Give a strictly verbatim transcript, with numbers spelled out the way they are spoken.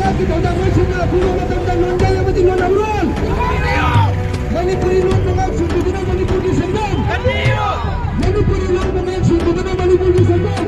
ꯊꯧꯗꯥꯡꯉꯣꯏꯁꯤꯡꯅ ꯑꯊꯨꯕ ꯃꯇꯝꯗ ꯂꯣꯟꯗꯥꯏ ꯑꯃꯗꯤ ꯂꯣꯟ ꯑꯃꯔꯣꯟ ꯃꯅꯤꯄꯨꯔꯤ ꯂꯣꯟꯕꯨ ꯉꯥꯛ ꯁꯦꯟꯕꯤꯗꯨꯅ ꯃꯅꯤꯄꯨꯔꯒꯤ ꯁꯦꯟꯗꯣꯡ, ꯃꯅꯤꯄꯨꯔꯤ ꯂꯣꯟꯕꯨ ꯉꯥꯛ ꯁꯦꯟꯕꯤꯗꯨꯅ ꯃꯅꯤꯄꯨꯔꯒꯤ ꯁꯦꯟꯗꯣꯡ,